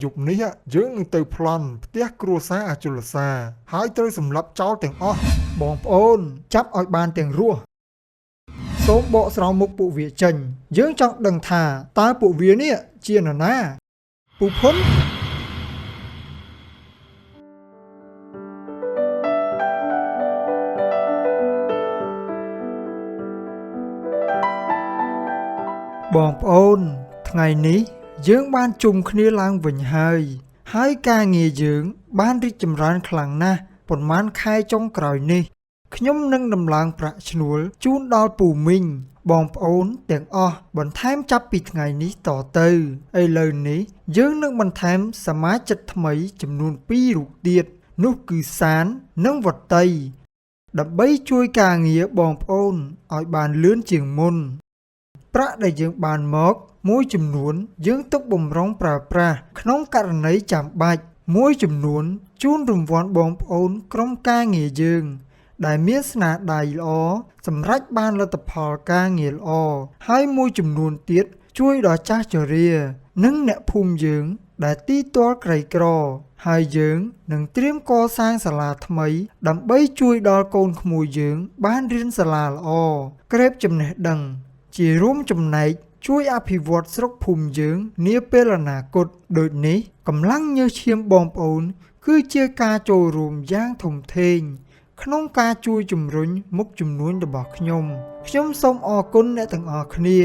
យប់នេះយើងនឹងទៅប្លន់ផ្ទះគ្រួសារអជលសាហើយត្រូវសម្លាប់ចោលទាំងអស់ បងប្អូនចាប់ឲ្យបានទាំងរស់សូមបកស្រោមមុខពួកវាចេញ យើងចង់ដឹងថាតើពួកវានេះជានរណាពូភុនបងប្អូន ថ្ងៃនេះយើងបានជុំគ្នាឡើងវិញហើយ ហើយការងារយើងបានរីកចម្រើនខ្លាំងណាស់ប៉ុន្មានខែចុងក្រោយនេះ ខ្ញុំនឹងដំឡើងប្រាក់ឈ្នួលជូនដល់ពូមីងបងប្អូនទាំងអស់បន្ថែមចាប់ពីថ្ងៃនេះតទៅឥឡូវនេះយើងនឹងបន្ថែមសមាជិកថ្មីចំនួន2រូបទៀតនោះគឺសាននិងវតីដើម្បីជួយការងារបងប្អូនឲ្យបានលឿនជាងមុន ប្រាក់ដែលយើងបានមកមួយចំនួនយើងទុកបំរុងប្រើប្រាស់ក្នុងករណីចាំបាច់មួយចំនួនជូនរង្វាន់បងប្អូនក្រុមការងារយើង ដែលមានស្នាដៃល្អសម្រេចបានលទ្ធផលការងារល្អហើយមួយចំនួនទៀតជួយដល់ចាស់ជរា និងអ្នកភូមិយើង ដែលទីទាល់ក្រីក្រ ហើយយើងនឹងត្រៀមកសាងសាលាថ្មី ដើម្បីជួយដល់កូនក្មួយយើង បានរៀនសាលាល្អក្រេបចំណេះដឹង ជារួមចំណែកជួយអភិវឌ្ឍស្រុកភូមិយើងនាពេលអនាគតដូចនេះកម្លាំងញើសឈាមបងប្អូន គឺជាការចូលរួមយ៉ាងធំធេង ក្នុងការជួយជំរុញមុខជំនួញរបស់ខ្ញុំខ្ញុំសូមអរគុណអ្នកទាំងអស់គ្នា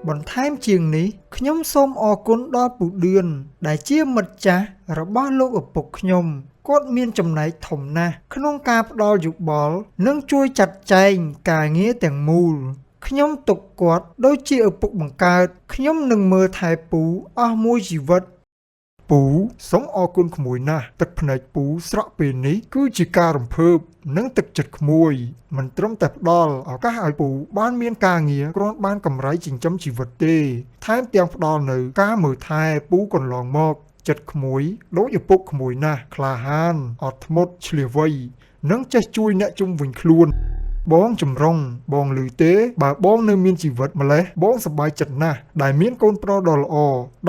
បន្ថែមជាងនេះខ្ញុំសូមអរគុណដល់ពូឌឿនដែលជាមិត្តចាស់របស់លោកឪពុកខ្ញុំគាត់មានចំណែកធំណាស់ក្នុងការផ្ដល់យោបល់និងជួយចាត់ចែងការងារទាំងមូលខ្ញុំទុកគាត់ដូចជាឪពុកបង្កើតខ្ញុំនឹងមើលថែពូអស់មួយជីវិត ពូសូមអរគុណក្មួយណាស់ទឹកភ្នែកពូស្រក់ពេលនេះគឺជាការរំភើបនិងទឹកចិត្តក្មួយមិនត្រឹមតែផ្ដល់ឱកាសឲ្យពូបានមានការងារគ្រាន់បានកម្រៃចិញ្ចឹមជីវិតទេថែមទាំងផ្ដល់នូវការមើលថែពូកន្លងមកចិត្តក្មួយដូចឪពុកក្មួយណាស់ក្លាហានអត់ធ្មត់ឈ្លាសវៃនិងចេះជួយអ្នកជុំវិញខ្លួន បងចម្រុងបងឮទេ បើបងនៅមានជីវិតម្លេះបងសប្បាយចិត្តណាស់ដែលមានកូនប្រុសដ៏ល្អ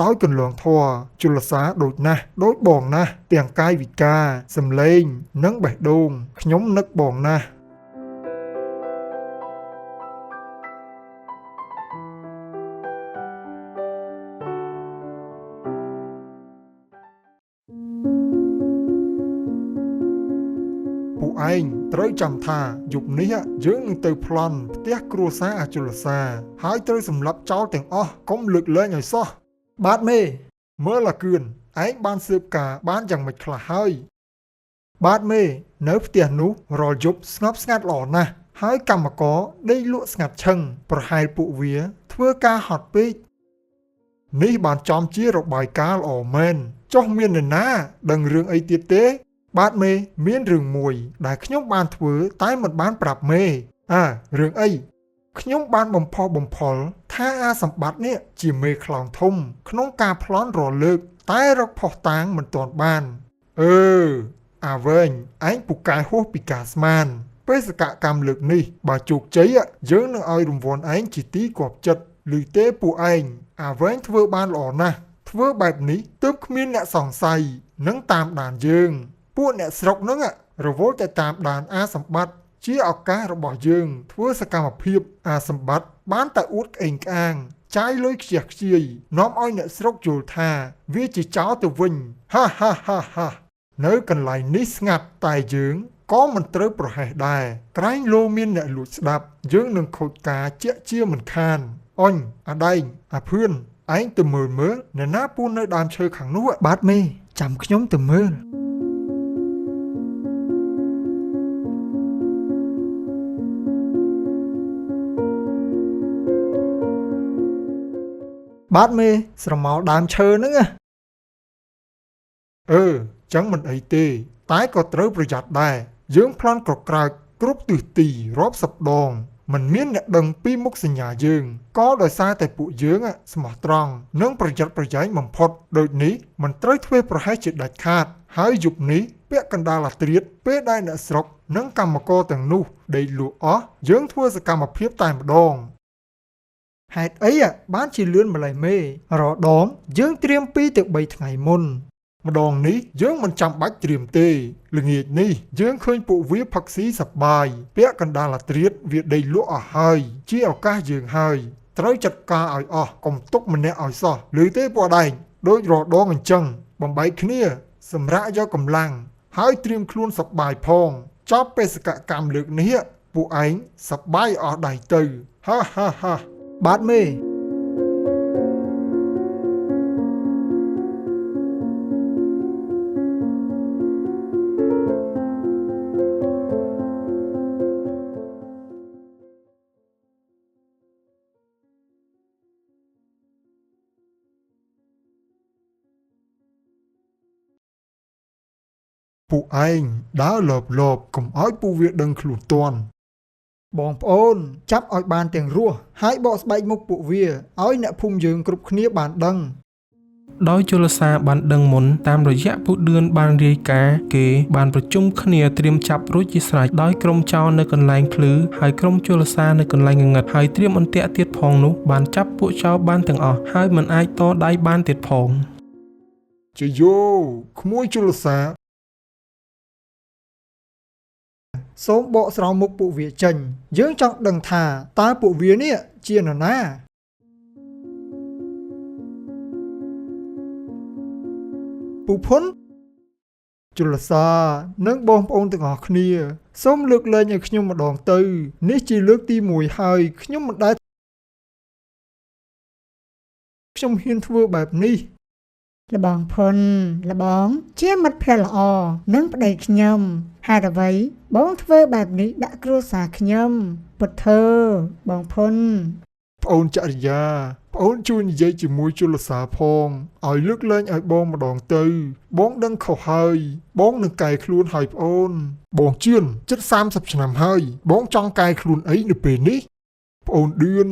ដោយកន្លងធម៌ជលសាដូចណាស់ដូចបងណាស់ទាំងកាយវិការសម្លេង និងបេះដូងខ្ញុំនឹកបងណាស់ ពួកឯងត្រូវចាំថាយប់នេះយើងនឹងទៅប្លន់ផ្ទះគ្រួសារអជលសាហើយត្រូវសម្លាប់ចោលទាំងអស់កុំលើកលែងឲ្យសោះ បាទមេ មើលអាគឿនឯងបានស៊ើបការបានយ៉ាងម៉េចខ្លះហើយ បាទមេនៅផ្ទះនោះរាល់យប់ស្ងប់ស្ងាត់ល្អណាស់ហើយកម្មករដេកលក់ស្ងាត់ឈឹងប្រហែលពួកវាធ្វើការហត់ពេក នេះបានចំជារបាយការណ៍ល្អមែនចុះមាននរណាដឹងរឿងអីទៀតទេ បាទមេមានរឿងមួយដែលខ្ញុំបានធ្វើតែមិនបានប្រាប់មេអារឿងអីខ្ញុំបានបំផុសបំផុលថាអាសម្បត្តិនេះជាមេខ្លោងធំ ក្នុងការប្លន់រាល់លើក តែរកផុសតាងមិនទាន់បានអឺអាវែងឯងពូកែហួសពីការស្មានបេសកកម្មលើកនេះបើជោគជ័យយើងនឹងឲ្យរង្វាន់ឯងជាទីគាប់ចិត្តឬទេពួកឯងអាវែងធ្វើបានល្អណាស់ធ្វើបែបនេះទើបគ្មានអ្នកសង្ស័យនិងតាមដានយើង ពួកអ្នកស្រុកហ្នឹងរវល់តែតាមដានអាសម្បត្តិជាឱកាសរបស់យើងធ្វើសកម្មភាពអាសម្បត្តិបានតែអួតក្អេងក្អាងចាយលុយខ្ជះខ្ជាយនាំឲ្យអ្នកស្រុកយល់ថាវាជាចោលទៅវិញហាហាហាហានៅកន្លែងនេះស្ងាត់តែយើងក៏មិនត្រូវប្រហែសដែរក្រែងលោមានអ្នកលួចស្ដាប់យើងនឹងខូចការជាក់ជាមិនខានអញអាដែងអាភឿនឯងទៅមើលមើលអ្នកណាពូននៅដើមឈើខាងនោះ បាទមេចាំខ្ញុំទៅមើលបាទមេស្រមោលដើមឈើហ្នឹងណា អឺចឹងមិនអីទេ តែក៏ត្រូវប្រយ័ត្នដែរយើងប្លន់ក្រក្រើកគ្រប់ទិសទីរាប់សិបដងមិនមានអ្នកដឹងពីមុខសញ្ញាយើងក៏ដោយសារតែពួកយើងស្មោះត្រង់និងប្រយ័ត្នប្រយែងបំផុតដូចនេះមិនត្រូវធ្វើប្រហែសជាដាច់ខាតហើយយប់នេះពាក់កណ្ដាលអាត្រៀតពេលដែលអ្នកស្រុកនិងកម្មករទាំងនោះដេកលក់អស់យើងធ្វើសកម្មភាពតែម្ដង ហេតុអីបានជាលឿនម្ល៉េះមេរដងយើងត្រៀម2ទៅ3ថ្ងៃមុន ម្ដងនេះយើងមិនចាំបាច់ត្រៀមទេល្ងាចនេះយើងឃើញពួកវាផឹកស៊ីសប្បាយពាក់កណ្ដាលអាត្រៀតវាដេកលក់អស់ហើយជាឱកាសយើងហើយត្រូវចាត់ការឲ្យអស់កុំទុកម្នាក់ឲ្យសោះឬទេពួកឯងដូចរដងអញ្ចឹងបំបែកគ្នាសម្រាប់យកកម្លាំងហើយត្រៀមខ្លួនសប្បាយផងចប់បេសកកម្មលើកនេះពួកឯងសប្បាយអស់ដៃទៅហាហាហា បាទមេ ពួកឯងដើរលបលបកុំឲ្យពួកវាដឹងខ្លួនទាន់ បងប្អូនចាប់ឲ្យបានទាំងរស់ហើយបកស្បែកមុខពួកវាឲ្យអ្នកភូមិយើងគ្រប់គ្នាបានដឹង ដោយជលសាបានដឹងមុនតាមរយៈពួកឌឿនបានរាយការណ៍គេបានប្រជុំគ្នាត្រៀមចាប់រួចជាស្រេចដោយក្រុមចោរនៅកន្លែងភ្លឺហើយក្រុមជលសានៅកន្លែងងងឹតហើយត្រៀមអន្ទាក់ទៀតផងនោះបានចាប់ពួកចោរបានទាំងអស់ហើយមិនអាចតដៃបានទៀតផង ជយោក្មួយជលសា សូមបកស្រោមមុខពួកវាចេញយើងចង់ដឹងថាតើពួកវានេះជានរណាពូភុនជលសានិងបងប្អូនទាំងអស់គ្នាសូមលើកលែងឲ្យខ្ញុំម្ដងទៅនេះជាលើកទី1ហើយខ្ញុំមិនដែលខ្ញុំហ៊ានធ្វើបែបនេះ លបងភុនលបងជាមិត្តភក្តិល្អនិងប្តីខ្ញុំហេតុអ្វីបងធ្វើបែបនេះដាក់គ្រួសារខ្ញុំពុទ្ធើបងភុន ប្អូនចរិយាប្អូនជួយនិយាយជាមួយជលសាផងឲ្យលើកលែងឲ្យបងម្ដងទៅ បងដឹងខុសហើយបងនឹងកែខ្លួនហើយប្អូន បងជឿនជិត30ឆ្នាំហើយបងចង់កែខ្លួនអីនៅពេលនេះប្អូនឌឿន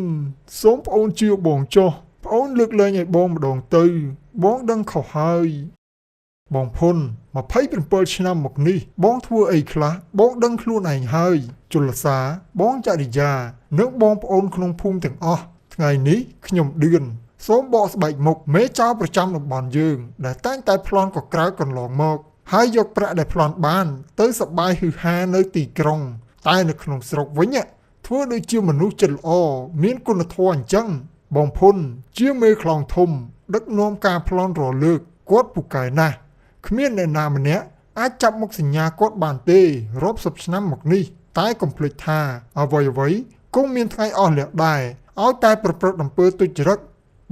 សូមប្អូនជឿបងចុះប្អូនលើកលែងឲ្យបងម្ដងទៅ បងដឹងខុសហើយបងភុន27ឆ្នាំមកនេះបងធ្វើអីខ្លះបងដឹងខ្លួនឯងហើយជលសាបងចរិយានិងបងប្អូនក្នុងភូមិទាំងអស់ថ្ងៃនេះខ្ញុំឌឿនសូមបកស្បែកមុខមេចៅប្រចាំតំបន់យើងដែលតែងតែប្លន់កក្រើកកន្លងមកហើយយកប្រាក់ដែលប្លន់បាន ទៅសប្បាយហឺហានៅទីក្រុង តែនៅក្នុងស្រុកវិញធ្វើដូចជាមនុស្សចិត្តល្អមានគុណធម៌អញ្ចឹងបងភុនជាមេខ្លោងធំ ដឹកនាំការប្លន់រលើកគាត់ពូកែណាស់គ្មានអ្នកណាម្នាក់អាចចាប់មុខសញ្ញាគាត់បានទេរាប់សិបឆ្នាំមកនេះតែកុំភ្លេចថាអ្វីអ្វីគង់មានថ្ងៃអស់លះដែរឲ្យតែប្រព្រឹត្តអំពើទុច្ចរិត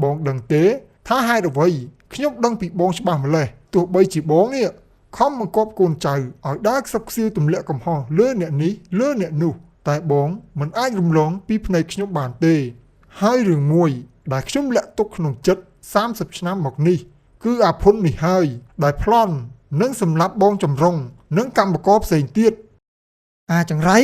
បងដឹងទេ ថាហេតុអ្វីខ្ញុំដឹងពីបងច្បាស់ម្ល៉េះទោះបីជាបងនេះខំបង្គាប់កូនចៅឲ្យដើរខ្សឹបខ្សៀវទម្លាក់កំហុសលើអ្នកនេះលើអ្នកនោះតែបងមិនអាចរំលងពីភ្នែកខ្ញុំបានទេ ហើយរឿងមួយដែលខ្ញុំលាក់ទុកក្នុងចិត្ត30ឆ្នាំមកនេះគឺអាភុននេះហើយដែលប្លន់និងសម្លាប់បងចម្រុងនិងកម្មករផ្សេងទៀត អាចង្រៃ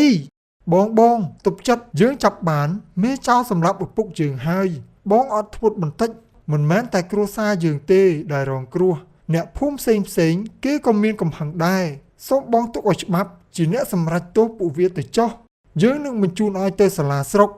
បងបងទប់ចិត្តយើងចាប់បានមេចៅសម្លាប់ឪពុកយើងហើយបងអត់ធ្មត់បន្តិចមិនមែនតែគ្រួសារយើងទេដែលរងគ្រោះអ្នកភូមិផ្សេងផ្សេងៗគេក៏មានកំហឹងដែរសូមបងទុកឲ្យច្បាប់ជាអ្នកសម្រេចទោសពួកវាទៅចុះយើងនឹងបញ្ជូនឲ្យទៅសាលាស្រុក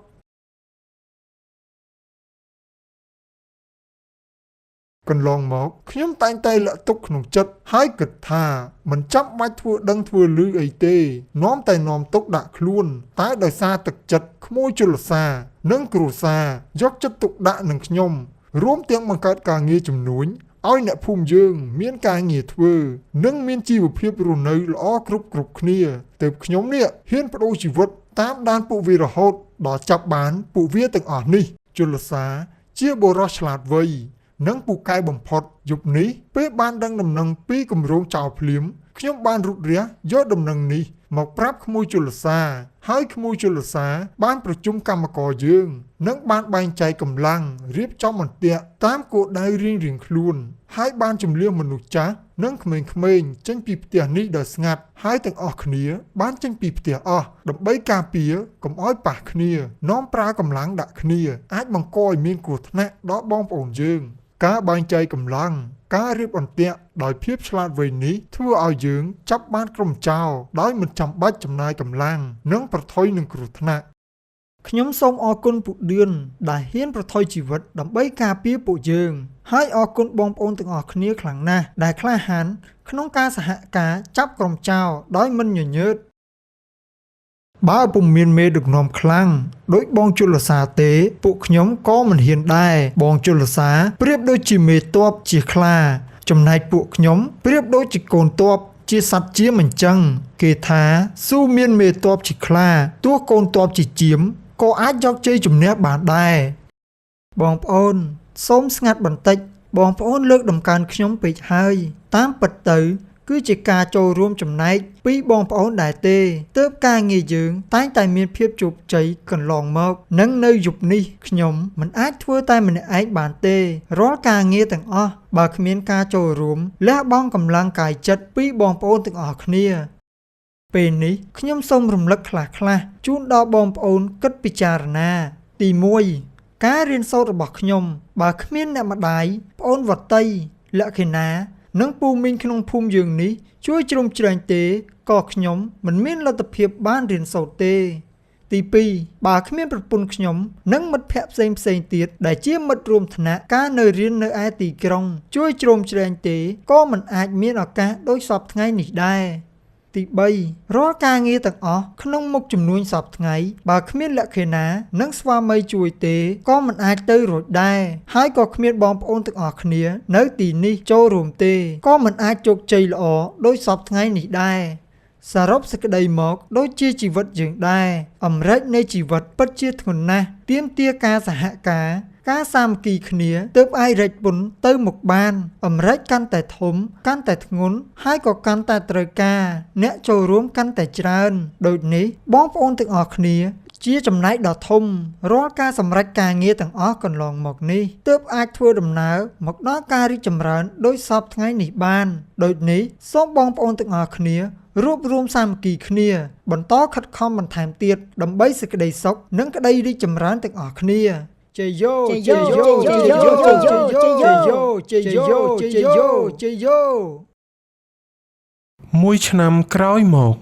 កន្លងមកខ្ញុំតែងតែលាក់ទុកក្នុងចិត្តហើយគិតថាមិនចាំបាច់ធ្វើដឹងធ្វើឮអីទេនាំតែនាំទុកដាក់ខ្លួន តែដោយសារទឹកចិត្តក្មួយជលសា និងគ្រួសារយកចិត្តទុកដាក់នឹងខ្ញុំរួមទាំងបង្កើតការងារជំនួញឲ្យអ្នកភូមិយើងមានការងារធ្វើ និងមានជីវភាពរស់នៅល្អគ្រប់គ្រប់គ្នាទើបខ្ញុំនេះហ៊ានបដូរជីវិតតាមដានពួកវារហូតដល់ចាប់បានពួកវាទាំងអស់នេះជលសាជាបុរសឆ្លាតវៃ និងពូកែបំផុតយប់នេះពេលបានដឹងដំណឹងពីគម្រោងចោលភ្លាមខ្ញុំបានរុតរះយកដំណឹងនេះមកប្រាប់ក្មួយជលសាហើយក្មួយជលសាបានប្រជុំកម្មករយើងនិងបានបែងចែកកម្លាំងរៀបចំអន្ទាក់តាមគោលដៅរៀងៗខ្លួនហើយបានជំលះមនុស្សចាស់និងក្មេងៗចេញពីផ្ទះនេះដោយស្ងាត់ហើយទាំងអស់គ្នាបានចេញពីផ្ទះអស់ដើម្បីការពារកុំឲ្យប៉ះគ្នានាំប្រើកម្លាំងដាក់គ្នាអាចបង្កឲ្យមានគ្រោះថ្នាក់ដល់បងប្អូនយើង ការបែងចែកកម្លាំងការរៀបអន្ទាក់ដោយភាពឆ្លាតវៃនេះធ្វើឲ្យយើងចាប់បានក្រុមចោរដោយមិនចាំបាច់ចំណាយកម្លាំងនិងប្រថុយនឹងគ្រោះថ្នាក់ ខ្ញុំសូមអរគុណពួកឌឿនដែលហ៊ានប្រថុយជីវិតដើម្បីការពារពួកយើង ហើយអរគុណបងប្អូនទាំងអស់គ្នាខ្លាំងណាស់ដែលក្លាហានក្នុងការសហការចាប់ក្រុមចោរដោយមិនញញើតបើពុំមានមេដឹកនាំខ្លាំងដូចបងជលសាទេ ពួកខ្ញុំក៏មិនហ៊ានដែរបងជលសាប្រៀបដូចជាមេទ័ពជាខ្លា ចំណែកពួកខ្ញុំប្រៀបដូចជាកូនទ័ពជាសត្វជាមអញ្ចឹងគេថាស៊ូមានមេទ័ពជាខ្លាទោះកូនទ័ពជាចៀមក៏អាចយកជ័យជំនះបានដែរបងប្អូន សូមស្ងាត់បន្តិច បងប្អូនលើកដំកើងខ្ញុំពេកហើយ តាមពិតទៅ គឺជាការចូលរួមចំណែកពីបងប្អូនដែរទេទើបការងារយើងតែងតែមានភាពជោគជ័យកន្លងមក និងនៅយប់នេះខ្ញុំមិនអាចធ្វើតែម្នាក់ឯងបានទេរាល់ការងារទាំងអស់បើគ្មានការចូលរួមលះបង់កម្លាំងកាយចិត្តពីបងប្អូនទាំងអស់គ្នា ពេលនេះខ្ញុំសូមរំលឹកខ្លះៗជូនដល់បងប្អូនគិតពិចារណា ទី1ការរៀនសូត្ររបស់ខ្ញុំ បើគ្មានអ្នកម្ដាយប្អូនវតីលក្ខិណា និងពូមីងក្នុងភូមិយើងនេះជួយជ្រោមជ្រែងទេក៏ខ្ញុំមិនមានលទ្ធភាពបានរៀនសូត្រទេ ទី2បើគ្មានប្រពន្ធខ្ញុំនិងមិត្តភ័ក្តិផ្សេងផ្សេងៗទៀតដែលជាមិត្តរួមថ្នាក់ការនៅរៀននៅឯទីក្រុង ជួយជ្រោមជ្រែងទេក៏មិនអាចមានឱកាសដូចសព្វថ្ងៃនេះដែរ ទី3រាល់ការងារទាំងអស់ក្នុងមុខជំនួញសព្វថ្ងៃបើគ្មានលក្ខិណានិងស្វាមីជួយទេក៏មិនអាចទៅរួចដែរហើយក៏គ្មានបងប្អូនទាំងអស់គ្នានៅទីនេះចូលរួមទេក៏មិនអាចជោគជ័យល្អដូចសព្វថ្ងៃនេះដែរសរុបសេចក្តីមកដូចជាជីវិតយើងដែរអម្រែកនៃជីវិតពិតជាធ្ងន់ណាស់ទាមទារការសហការការសាមគ្គីគ្នាទើបអាចរែកពុនទៅមុខបានអម្រែកកាន់តែធំកាន់តែធ្ងន់ហើយក៏កាន់តែត្រូវការអ្នកចូលរួមកាន់តែច្រើនដូចនេះបងប្អូនទាំងអស់គ្នាជាចំណែកដ៏ធំរាល់ការសម្រេចការងារទាំងអស់កន្លងមកនេះទើបអាចធ្វើដំណើរមកដល់ការរីកចម្រើនដូចសព្វថ្ងៃនេះបានដូចនេះសូមបងប្អូនទាំងអស់គ្នារួបរួមសាមគ្គីគ្នាបន្តខិតខំបន្ថែមទៀតដើម្បីសេចក្តីសុខនិងក្តីរីកចម្រើនទាំងអស់គ្នាជ័យយោជ័យយោជ័យយោជ័យយោជ័យយោជ័យយោជ័យយោ មួយឆ្នាំក្រោយមក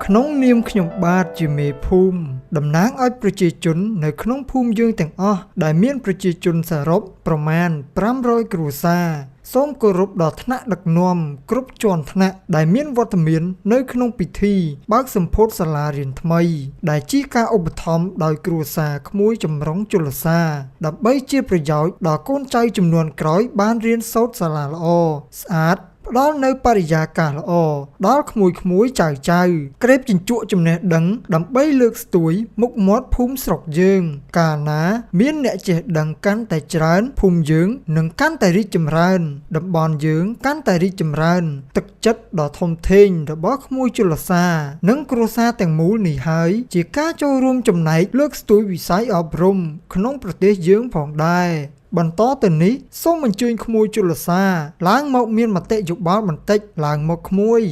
ក្នុងនាមខ្ញុំបាទជាមេភូមិតំណាងឲ្យប្រជាជននៅក្នុងភូមិយើងទាំងអស់ដែលមានប្រជាជនសរុបប្រមាណ500គ្រួសារសូមគោរពដល់ថ្នាក់ដឹកនាំគ្រប់ជាន់ថ្នាក់ដែលមានវត្តមាននៅក្នុងពិធីបើកសម្ពោធសាលារៀនថ្មីដែលជាការឧបត្ថម្ភដោយគ្រួសារក្មួយចម្រុងជលសាដើម្បីជាប្រយោជន៍ដល់កូនចៅជំនាន់ក្រោយបានរៀនសូត្រសាលាល្អស្អាតផ្ដល់នៅបរិយាកាសល្អដល់ក្មួយៗចៅៗក្រេបជញ្ជក់ចំណេះដឹងដើម្បីលើកស្ទួយមុខមាត់ភូមិស្រុកយើង កាលណាមានអ្នកចេះដឹងកាន់តែច្រើនភូមិយើងនឹងកាន់តែរីកចម្រើនតំបន់យើងកាន់តែរីកចម្រើនទឹកចិត្តដ៏ធំធេងរបស់ក្មួយជលសានិងគ្រួសារទាំងមូលនេះហើយជាការចូលរួមចំណែកលើកស្ទួយវិស័យអប់រំក្នុងប្រទេសយើងផងដែរបន្តទៅនេះសូមអញ្ជើញក្មួយជលសាឡើងមកមានមតិយោបល់បន្តិចឡើងមកក្មួយ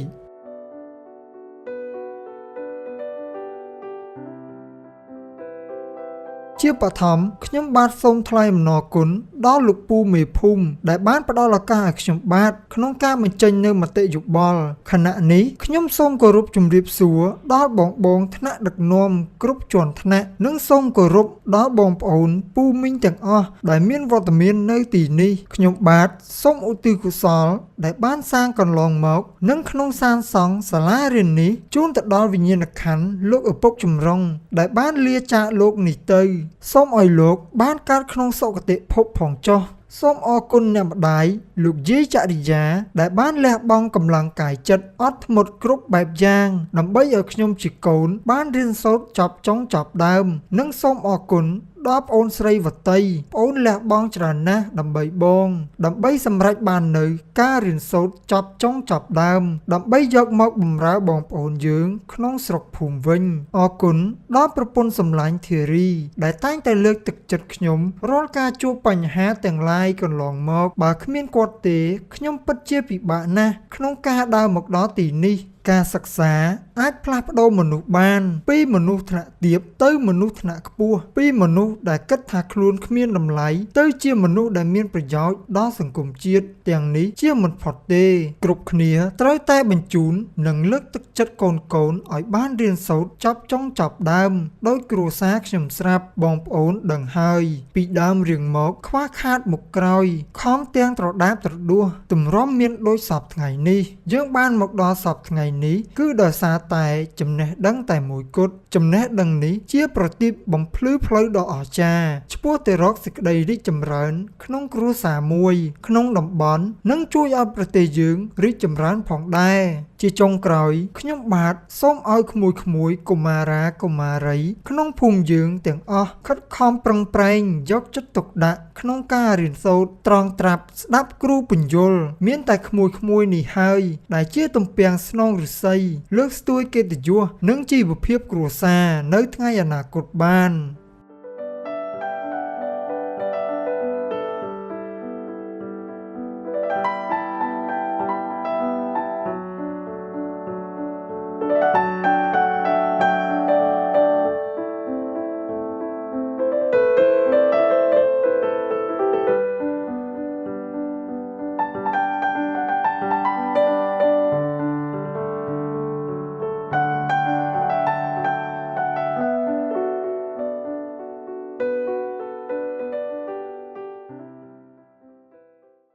ជាបឋមខ្ញុំបាទសូមថ្លែងអំណរគុណដល់លោកពូមេភូមិដែលបានផ្ដល់ឱកាសឲ្យខ្ញុំបាទក្នុងការបញ្ចេញនូវមតិយោបល់ខណៈនេះខ្ញុំសូមគោរពជម្រាបសួរដល់បងបងថ្នាក់ដឹកនាំគ្រប់ជាន់ថ្នាក់និងសូមគោរពដល់បងប្អូនពូមីងទាំងអស់ដែលមានវត្តមាននៅទីនេះខ្ញុំបាទសូមឧទ្ទិសកុសលដែលបានសាងកន្លងមកនិងក្នុងសាងសង់សាលារៀននេះជូនទៅដល់វិញ្ញាណក្ខន្ធលោកឪពុកចម្រុងដែលបានលាចាកលោកនេះទៅសូមឲ្យលោកបានកើតក្នុងសុគតិភពផងចុះសូមអរគុណអ្នកម្ដាយលោកយាយចរិយាដែលបានលះបង់កម្លាំងកាយចិត្តអត់ធ្មត់គ្រប់បែបយ៉ាងដើម្បីឲ្យខ្ញុំជាកូនបានរៀនសូត្រចប់ចុងចប់ដើមនិងសូមអរគុណដល់ប្អូនស្រីវតីប្អូនលះបង់ច្រើនណាស់ដើម្បីបងដើម្បីសម្រេចបាននៅការរៀនសូត្រចប់ចុងចប់ដើមដើម្បីយកមកបម្រើបងប្អូនយើងក្នុងស្រុកភូមិវិញអរគុណដល់ប្រពន្ធសម្លាញ់ធីរីដែលតែងតែលើកទឹកចិត្តខ្ញុំរាល់ការជួបបញ្ហាទាំងឡាយកន្លងមកបើគ្មានគាត់ទេខ្ញុំពិតជាពិបាកណាស់ក្នុងការដើរមកដល់ទីនេះ ការសិក្សាអាចផ្លាស់ប្ដូរមនុស្សបាន ពីមនុស្សថ្នាក់ទាបទៅមនុស្សថ្នាក់ខ្ពស់ពីមនុស្សដែលគិតថាខ្លួនគ្មានតម្លៃទៅជាមនុស្សដែលមានប្រយោជន៍ដល់សង្គមជាតិទាំងនេះជាមិនផុតទេ គ្រប់គ្នាត្រូវតែបញ្ជូននិងលើកទឹកចិត្តកូនៗឲ្យបានរៀនសូត្រចប់ចុងចប់ដើមដោយគ្រួសារខ្ញុំស្រាប់បងប្អូនដឹងហើយ ពីដើមរៀងមកខ្វះខាតមុខក្រោយខំទាំងត្រដាបត្រដួសទម្រាំមានដូចសពថ្ងៃនេះ យើងបានមកដល់សពថ្ងៃនេះគឺដោយសារតែចំណេះដឹងតែមួយគត់ចំណេះដឹងនេះជាប្រទីបបំភ្លឺផ្លូវដ៏អស្ចារ្យឆ្ពោះទៅរកសេចក្តីរីកចម្រើន ក្នុងគ្រួសារមួយ ក្នុងតំបន់និងជួយឲ្យប្រទេសយើងរីកចម្រើនផងដែរជាចុងក្រោយខ្ញុំបាទសូមឲ្យក្មួយៗកុមារាកុមារី ក្នុងភូមិយើងទាំងអស់ខិតខំប្រឹងប្រែងយកចិត្តទុកដាក់ក្នុងការរៀនសូត្រត្រង់ត្រាប់ស្ដាប់គ្រូពន្យល់មានតែក្មួយៗនេះហើយដែលជាទំពាំងស្នងឫស្សីលើកស្ទួយកិត្តិយសនិងជីវភាពគ្រួសារនៅថ្ងៃអនាគតបាន។